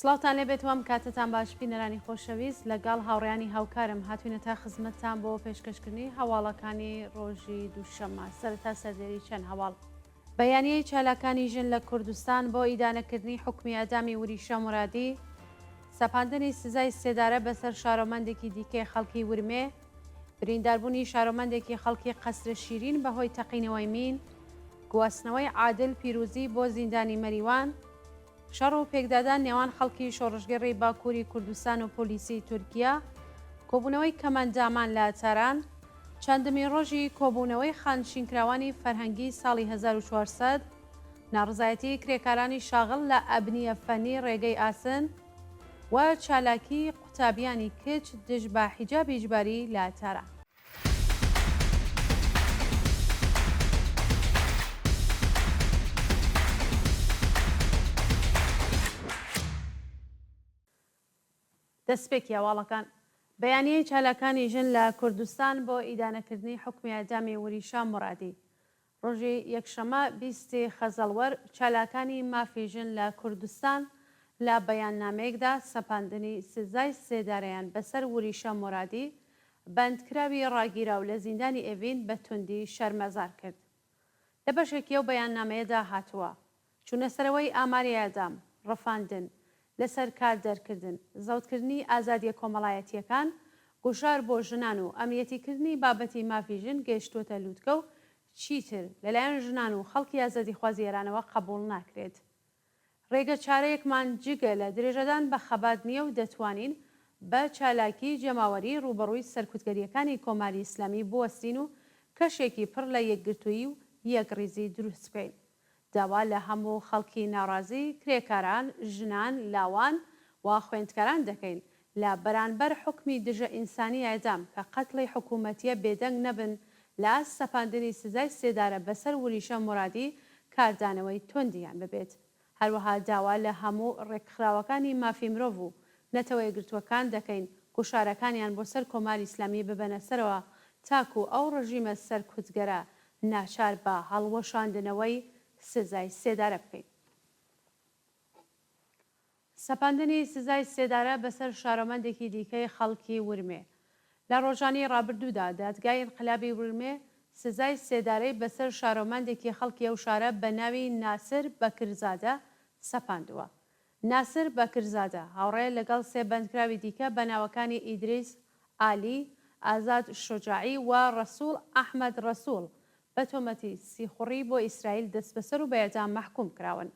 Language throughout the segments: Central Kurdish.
سڵاوتان لێبێت و ئەم کاتەتان باش بینەرانی خۆشەویست لەگەڵ هاوڕێیانی هاوکارم هاتوینەتە خزمەتتان بۆ پێشکەشکردنی هەواڵەکانی ڕۆژی دووشەممە سەرەتا سەردێری چەند هەواڵ. بەیانیەی چالاکانی ژن لە کوردستان بۆ ئیدانەکردنی حوکمی ئێعدامی وریشە مورادی، سەپاندنی سزای سێدارە بەسەر شارۆمەندێکی دیکەی خەڵکی ورمێ، برینداربوونی شارۆمەندێکی خەڵکی قەسرشیرین بەهۆی تەقینەوەی مین، گواستنەوەی عادل پیرووزی بۆ زیندانی مەریوان، شەڕ و پێکدادان نێوان خەڵکی شۆڕشگێڕی باکووری کوردستان و پۆلیسی تورکیا، کۆبوونەوەی کەمئەندامان لە تاران، چەندمین ڕۆژی کۆبوونەوەی خانشینکراوانی فەرهەنگی ساڵی 1400، ناڕزایەتی کرێکارانی شاغڵ لە ئەبنیە فەنی ڕێگەی ئاسن و چالاکی قوتابیانی کچ دژ بە حیجابی ئیجباری لە تاران. دەستپێکی هەواڵەکان. بەیانیەی چالاکانی ژن لە کوردستان بۆ ئیدانەکردنی حوکمی ئێعدامی وریشە مورادی. ڕۆژی یەکشەممە 20 ی خەزەڵوەر چالاکانی مافی ژن لە کوردستان لە بەیاننامەیەکدا سەپاندنی سزای سێدارەیان بەسەر وریشە مورادی بەندکراوی ڕاگیراو لە زیندانی ئێڤین بە توندی شەرمەزار کرد. لە بەشێکی ئەو بەیاننامەیەدا هاتووە، چوونەسەرەوەی ئاماری ئێعدام، ڕفاندن، لەسەر کار دەرکردن، زەوتکردنی ئازادییە کۆمەڵایەتییەکان، گوشار بۆ ژنان و ئەمنیەتیکردنی بابەتی مافی ژن گەیشتووەتە لووتکە و چیتر لەلایەن ژنان و خەڵکی ئازادیخوازی ئێرانەوە قەبووڵ ناکرێت. ڕێگە چارەیەکمان جگە لە درێژەدان بە خەبات نییە و دەتوانین بە چالاکیی جەماوەری ڕووبەڕووی سەرکوتگەرییەکانی کۆماری ئیسلامی بوەستین و کەشێکی پڕ لە یەکگرتوویی و یەکڕیزی دروست بکەین. داوا لە هەموو خەڵکی ناڕازی، کرێکاران، ژنان، لاوان و خوێندکاران دەکەین لە بەرانبەر حوکمی دژە ئینسانی ئێعدام کە قەتڵی حکوومەتییە بێدەنگ نەبن لە ئاست سەپاندنی سزای سێدارە بەسەر وریشە مورادی کاردانەوەی توندیان ببێت. هەروەها داوا لە هەموو ڕێکخراوەکانی مافی مرۆڤ و نەتەوەیەکگرتووەکان دەکەین گوشارەکانیان بۆ سەر کۆماری ئیسلامی ببەنە سەرەوە تاکوو ئەو ڕژیمە سەرکوتگەرە ناچار بە هەڵوەشاندنەوەی سزای سێدارە بکەین. سەپاندنی سزای سێدارە بەسەر شارۆمەندێکی دیکەی خەڵکی ورمێ. لە ڕۆژانی ڕابردوودا دادگای ئینقلابی ورمێ سزای سێدارەی بەسەر شارۆمەندێکی خەڵکی ئەو شارە بە ناوی ناسر بەکرزادە سەپاندووە. ناسر بەکرزادە هاوڕێ لەگەڵ سێ بەندکراوی دیکە بە ناوەکانی ئیدریس ئالی، ئازاد شوجاعی و ڕەسووڵ ئەحمەد ڕەسووڵ بە تۆمەتی سیخوڕی بۆ ئیسرائیل دەستبەسەر و بە ئێعدام مەحکووم کراون.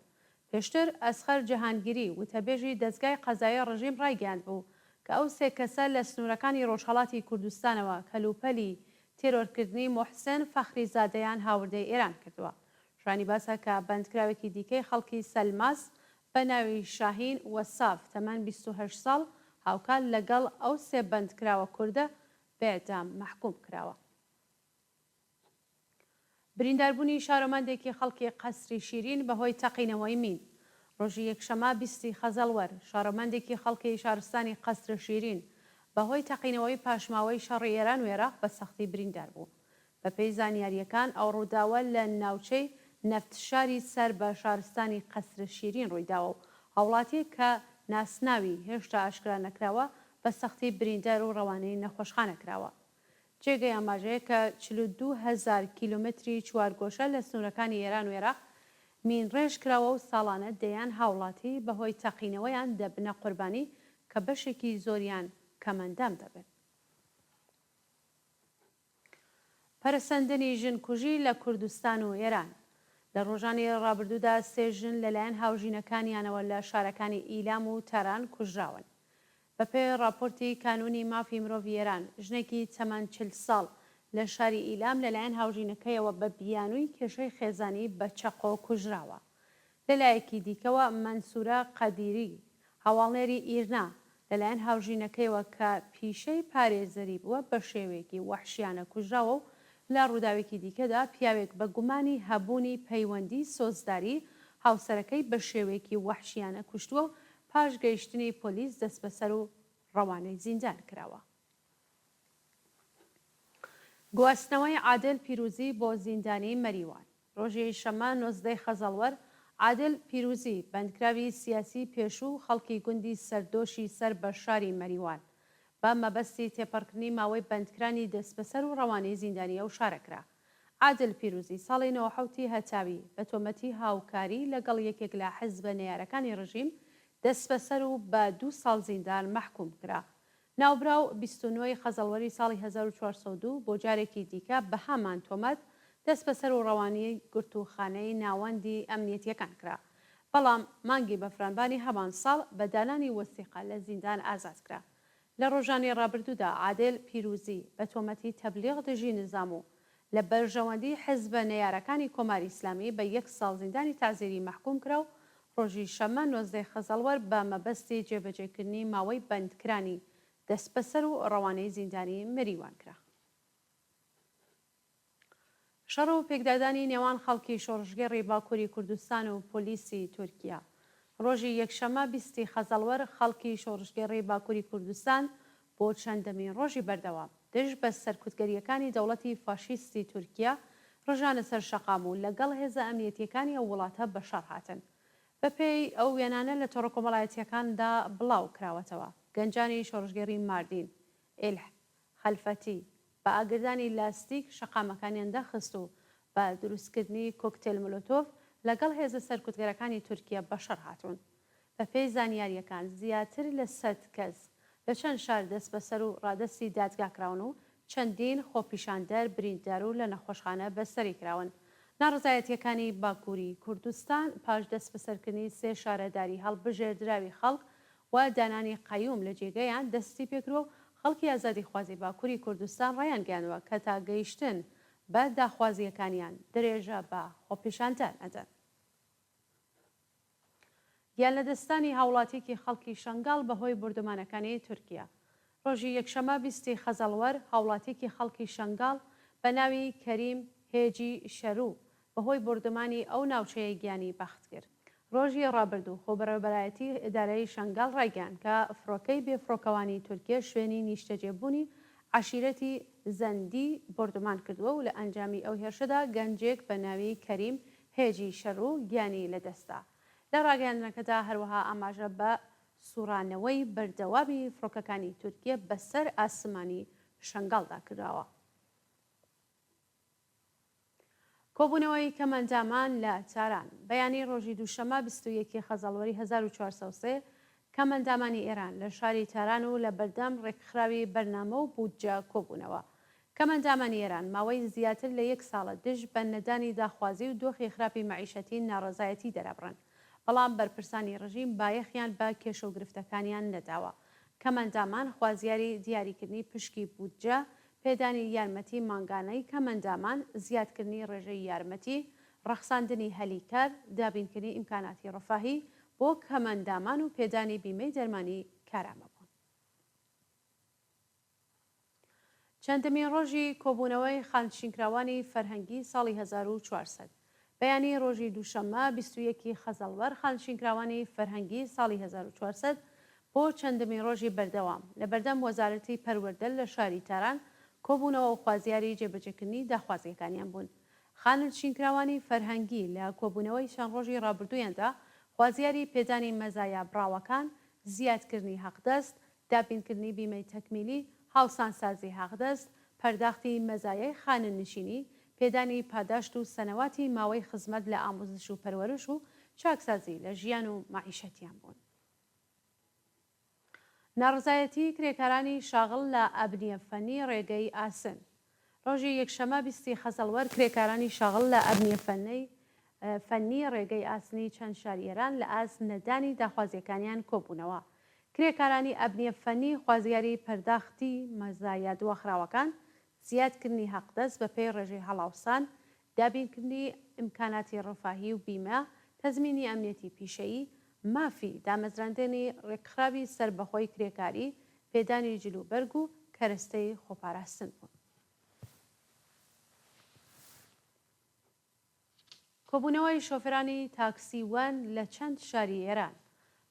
پێشتر ئەسغەر جەهانگیری، وتەبێژی دەزگای قەزایی ڕژیم ڕایگەیاندبوو کە ئەو سێ کەسە لە سنوورەکانی ڕۆژهەڵاتی کوردستانەوە کەلوپەلی تێرۆرکردنی موحسێن فەخریزادەیان هاوردەی ئێران کردووە. شایانی باسە کە بەندکراوێکی دیکەی خەڵکی سەلماس بە ناوی شاهین وەساف تەمەن 28 ساڵ هاوکات لەگەڵ ئەو سێ بەندکراوە کوردە بە ئێعدام مەحکووم کراوە. برینداربوونی شارۆمەندێکی خەڵکی قەسری شیرین بەهۆی تەقینەوەی مین. ڕۆژی یەکشەممە 20 ی خەزەڵوەر، شارۆمەندێکی خەڵکی شارستانی قەسر شیرین بەهۆی تەقینەوەی پاشماوەی شەڕی ئێران و ئێراق بە سەختی بریندار بوو. بەپێی زانیارییەکان ئەو ڕووداوە لە ناوچەی نەفتشاری سەر بە شارستانی قەسر شیرین ڕوویداوە و هاوڵاتییەک کە ناسناوی هێشتا ئاشکرا نەکراوە بە سەختی بریندار و ڕەوانەی نەخۆشخانە کراوە. جێگەی ئاماژەیە کە 42 هەزار کیلۆمەتری چوارگۆشە لە سنوورەکانی ئێران و ئێراق مینڕێژ کراوە و ساڵانە دەیان هاوڵاتی بەهۆی تەقینەوەیان دەبنە قوربانی کە بەشێکی زۆریان کەمئەندام دەبن. پەرەسەندنی ژنکوژی لە کوردستان و ئێران لە ڕۆژانی ڕابردوودا سێ ژن لەلایەن هاوژینەکانیانەوە لە شارەکانی ئیلام و تاران کوژراون. بەپێی ڕاپۆرتی کانوونی مافی مرۆڤی ئێران، ژنێکی تەمەن 40 ساڵ لە شاری ئیلام لەلایەن هاوژینەکەیەوە بە بیانووی کێشەی خێزانی بە چەقۆ کوژراوە. لەلایەکی دیکەوە مەنسوورە قەدیری، هەواڵنێری ئیرنا، لەلایەن هاوژینەکەیەوە کە پیشەی پارێزەری بووە بە شێوەیەکی وەحشیانە کوژراوە و لە ڕووداوێکی دیکەدا پیاوێک بە گومانی هەبوونی پەیوەندی سۆزداری هاوسەرەکەی بە شێوەیەکی وەحشیانە کوشتووە و پاش گەیشتنی پۆلیس دەستبەسەر و ڕەوانەی زیندان کراوە. گواستنەوەی عادل پیروزی بۆ زیندانی مەریوان. ڕۆژی شەممە 19 ی خەزەڵوەر. عادل پیرووزی، بەندکراوی سیاسیی پێشوو خەڵکی گوندی سەردۆشی سەر بە شاری مەریوان، بە مەبەستی تێپەڕکردنی ماوەی بەندکرانی دەستبەسەر و ڕەوانەی زیندانی ئەو شارە کرا. عادل پیرووزی ساڵی 97 ی هەتاوی بە تۆمەتی هاوکاری لەگەڵ یەکێک لە حزبە نەیارەکانی ڕژیم دەستبەسەر و بە دوو ساڵ زیندان مەحکووم کرا. ناوبراو 29 ی خەزەڵوەری ساڵی 1402 بۆ جارێکی دیکە بە هەمان تۆمەت دەستبەسەر و ڕەوانەی گرتووخانەی ناوەندی ئەمنیەتییەکان کرا، بەڵام مانگی بەفرانبانی هەمان ساڵ بە دانانی وەسیقە لە زیندان ئازاد کرا. لە ڕۆژانی ڕابردوودا عادل پیرووزی بە تۆمەتی تەبلیغ دژی نزام و لە بەرژەوەندی حزبە نەیارەکانی کۆماری ئیسلامی بە یەک ساڵ زیندانی تەعزیری مەحکووم کرا و ڕۆژی شەممە 19 خەزەڵوەر بە مەبەستی جێبەجێکردنی ماوەی بەندکرانی دەستبەسەر و ڕەوانەی زیندانی مەریوان کرا. شەڕ و پێکدادانی نێوان خەڵکی شۆڕشگێڕی باکووری کوردستان و پۆلیسی تورکیا ڕۆژی یەکشەممە 20 ی خەزەڵوەر خەڵکی شۆڕشگێڕی باکووری کوردستان بۆ چەندەمین ڕۆژی بەردەوام دژ بە سەرکوتگەرییەکانی دەوڵەتی فاشیستی تورکیا ڕژانە سەر شەقام و لەگەڵ هێزە ئەمنیەتییەکانی ئەو وڵاتە بە شەڕ هاتن. بەپێی ئەو وێنانە لە تۆڕە کۆمەڵایەتییەکاندا بڵاو کراوەتەوە، گەنجانی شۆڕشگێڕی ماردین، ئێلح، خەلفەتی، بە ئاگردانی لاستیک شەقامەکانیان داخست و بە دروستکردنی کۆکتێل مولۆتۆڤ لەگەڵ هێزە سەرکوتگەرەکانی تورکیە بەشەڕ هاتوون. بەپێی زانیارییەکان زیاتر لە سەد کەس لە چەند شار دەستبەسەر و ڕادەستی دادگا کراون و چەندین خۆپیشاندەر بریندار و لە نەخۆشخانە بەستەری کراون. ناڕەزایەتییەکانی باکووری کوردستان پاش دەستبەسەرکردنی سێ شارەداری هەڵبژێردراوی خەڵک و دانانی قەیوم لە جێگەیان دەستی پێکردوە و خەڵکی ئازادیخوازی باکوری کوردستان ڕایانگەیاندوە کە تا گەیشتن بە داخوازییەکانیان درێژە بە خۆپیشاندان ئەدەن. گیانلەدەستدانی هاوڵاتیەکی خەڵکی شەنگاڵ بەهۆی بۆردومانەکانی تورکیا. ڕۆژی یەکشەممە 20 ی خەزەڵوەر هاوڵاتیەکی خەڵکی شەنگاڵ بە ناوی کەریم هێجی شەرو بەهۆی بۆردومانی ئەو ناوچەیە گیانی بەخت کرد. ڕۆژی ڕابردوو خۆبەڕێوەبەرایەتی ئیدارەی شەنگال ڕایگەیاند کە فڕۆکەی بێفڕۆکەوانی تورکیە شوێنی نیشتەجێبوونی عەشیرەتی زەندی بۆردومان کردووە و لە ئەنجامی ئەو هێرشەدا گەنجێک بە ناوی کەریم هێجی شەرو گیانی لەدەستدا. لە ڕاگەیاندنەکەدا هەروەها ئاماژە بە سوڕانەوەی بەردەوامی فڕۆکەکانی تورکیە بەسەر ئاسمانی شەنگالدا کراوە. کۆبوونەوەی کەمئەندامان لە تاران. بەیانی ڕۆژی دووشەممە 21 ی خەزەڵوەری 1403 کەمئەندامانی ئێران لە شاری تاران و لە بەردەم ڕێکخراوی بەرنامە و بودجە کۆبوونەوە. کەمئەندامانی ئێران ماوەی زیاتر لە یەک ساڵە دژ بە نەدانی داخوازی و دۆخی خراپی مەعیشەتی ناڕەزایەتی دەرەبڕن، بەڵام بەرپرسانی ڕژیم بایەخیان بە کێشە و گرفتەکانیان نەداوە. کەمئەندامان خوازیاری دیاریکردنی پشکی بودجە، پێدانی یارمەتی مانگانەی کەمئەندامان، زیادکردنی ڕێژەی یارمەتی، ڕەخساندنی هەلی کار، دابینکردنی ئیمکاناتی ڕەفاهی بۆ کەمئەندامان و پێدانی بیمەی دەرمانی کارامە بوون. چەندەمین ڕۆژی کۆبوونەوەی خانشینکراوانی فەرهەنگی ساڵی 1400. بەیانی ڕۆژی دووشەممە 21 ی خەزەڵوەر خانشینکراوانی فەرهەنگی ساڵی 1400 بۆ چەندەمین ڕۆژی بەردەوام لە بەردەم وەزارەتی پەروەردە لە شاری تاران کۆبوونەوە و خوازیاری جێبەجێکردنی داخوازییەکانیان بوون. خانەنشینکراوانی فەرهەنگی لە کۆبوونەوەی چەند ڕۆژی ڕابردوویاندا خوازیاری پێدانی مەزایا بڕاوەکان، زیادکردنی حەقدەست، دابینکردنی بیمەی تەکمیلی، هاوسانسازی حەقدەست، پەرداختی مەزایای خانەنشینی، پێدانی پاداشت و سەنەواتی ماوەی خزمەت لە ئاموزش و پەروەرش و چاکسازی لە ژیان و مەعیشەتیان بوون. ناڕەزایەتی کرێکارانی شاغڵ لە ئەبنیە فەنی ڕێگەی ئاسن ڕۆژی یەکشەمە 20 ی خەزەڵوەر کرێکارانی شاغڵ لە ئەبنیە فەنەی فەنی ڕێگەی ئاسنی چەند شاری ئێران لە ئاست نەدانی داخوازیەکانیان کۆبوونەوە. کرێکارانی ئەبنیە فەنی خوازیاری پەرداختی مەزایا دواخراوەکان، زیادکردنی حەقدەست بەپێی ڕێژەی هەڵاوسان، دابینکردنی ئیمکاناتی ڕەفاهی و بیمە، تەزمینی ئەمنیەتی پیشەیی، مافی دامەزراندنی ڕێکخراوی سەربەخۆی کرێکاری، پێدانی جلوبەرگ و کەرەستەی خۆپاراستن بوون. کۆبوونەوەی شۆفێرانی تاکسی وەن لە چەند شاری ئێران.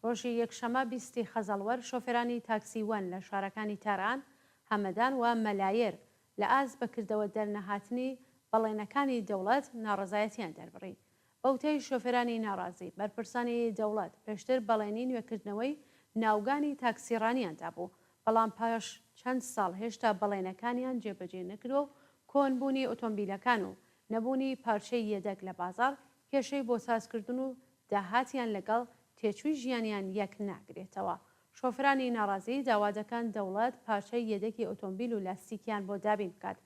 ڕۆژی یەکشەممە 20 ی خەزەڵوەر شۆفێرانی تاکسی وەن لە شارەکانی تاران، هەمەدان و مەلایر لە ئاست بە کردەوە دەرنەهاتنی بەڵێنەکانی دەوڵەت ناڕەزایەتیان دەربڕی. بەوتەی شۆفێرانی ناڕازی، بەرپرسانی دەوڵەت پێشتر بەڵێنی نوێکردنەوەی ناوگانی تاکسیڕانیان دابوو، بەڵام پاش چەند ساڵ هێشتا بەڵێنەکانیان جێبەجێ نەکردووە و کۆنبوونی ئۆتۆمبیلەکان و نەبوونی پارچەی یەدەگ لە بازاڕ کێشەی بۆ سازکردن و داهاتیان لەگەڵ تێچووی ژیانیان یەک ناگرێتەوە. شۆفرانی ناڕازی داوا دەکەن دەوڵەت پارچەی یەدەکی ئۆتۆمبیل و لاستیکیان بۆ دابین بکات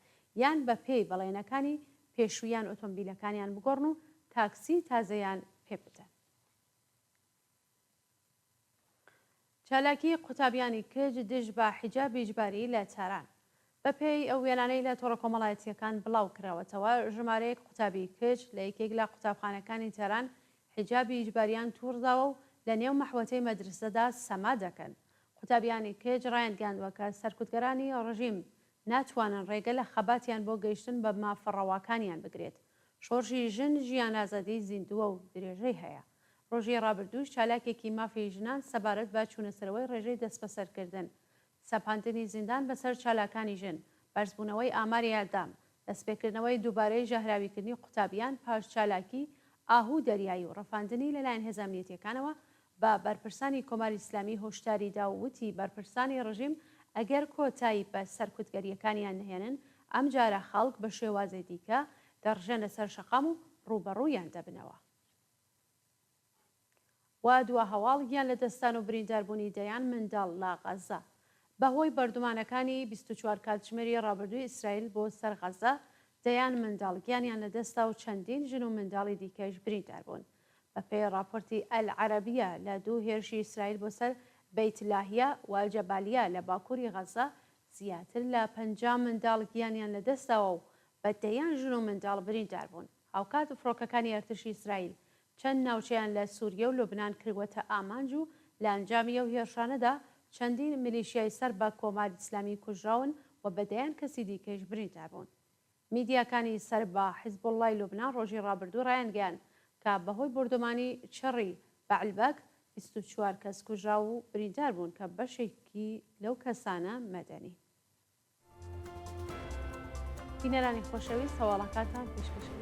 یان بە پێی بەڵێنەکانی پێشوویان ئۆتۆمبیلەکانیان بگۆڕن و تاکسی تازەیان پێ بدەن. چالاکی قوتابیانی کچ دژ بە حیجابی ئیجباری لە تاران. بەپێی ئەو وێنانەی لە تۆڕە کۆمەڵایەتییەکان بڵاو کراوەتەوە، ژمارەیەک قوتابی کچ لە یەکێک لە قوتابخانەکانی تاران حیجابی ئیجباریان تووڕ داوە و لە نێو مەحوەتەی مەدرسەدا سەما دەکەن. قوتابیانی کچ ڕایانگەیاندووە کە سەرکوتگەرانی ڕژیم ناتوانن ڕێگە لە خەباتیان بۆ گەیشتن بە مافە ڕەواکانیان بگرێت. شۆڕشی ژن ژیان ئازادی زیندووە و درێژەی هەیە. ڕۆژی ڕابردووش چالاکێکی مافی ژنان سەبارەت بە چوونەسەرەوەی ڕێژەی دەستبەسەرکردن، سەپاندنی زیندان بەسەر چالاکانی ژن، بەرزبوونەوەی ئاماری ئێعدام، دەستپێکردنەوەی دووبارەی ژەهراویکردنی قوتابیان پاش چالاکی ئاهوو دەریایی و ڕفاندنی لەلایەن هێزە ئەمنیەتییەکانەوە بە بەرپرسانی کۆماری ئیسلامی هۆشداری دا و وتی بەرپرسانی ڕژیم ئەگەر کۆتایی بە سەرکوتگەرییەکانیان نەهێنن ئەمجارە خەڵک بە شێوازێ دیکە دەڕژێنە سەر شەقام و ڕووبەڕوویان دەبنەوە. و دوا هەواڵ گیان لەدەستدان و برینداربوونی دەیان منداڵ لە غەززە بەهۆی بۆردومانەکانی 24 کاتژمێری ڕابردووی ئیسرائیل بۆ سەر غەززە دەیان منداڵ گیانیان لەدەستدا و چەندین ژن و منداڵی دیکەش برینداربوون. بەپێی ڕاپۆرتی ئەلعەرەبیە لە دوو هێرشی ئیسرائیل بۆ سەر بەیت لاهیا و جەبالیا لە باکووری غەززە زیاتر لە 50 منداڵ گیانیان لەدەستداوە و بە دەیان ژن و منداڵ برینداربوون. هاوکات فڕۆکەکانی ئەرتشی ئیسرائیل چەند ناوچەیان لە سوریە و لوبنان کردووەتە ئامانج و لە ئەنجامی ئەو هێرشانەدا چەندین میلیشیای سەر بە کۆماری ئیسلامی کوژراون و بە دەیان کەسی دیکەیش بریندار بوون. میدیاکانی سەر بە حیزبوڵڵای لوبنان ڕۆژی ڕابردوو ڕایانگەیاند کە بەهۆی بۆردومانی چڕی بەعلبەک 24 کەس کوژراو و بریندار بوون کە بەشێکی لەو کەسانە مەدەنین. بینەرانی خۆشەویست هەواڵەکانتان پێشکەش کرد.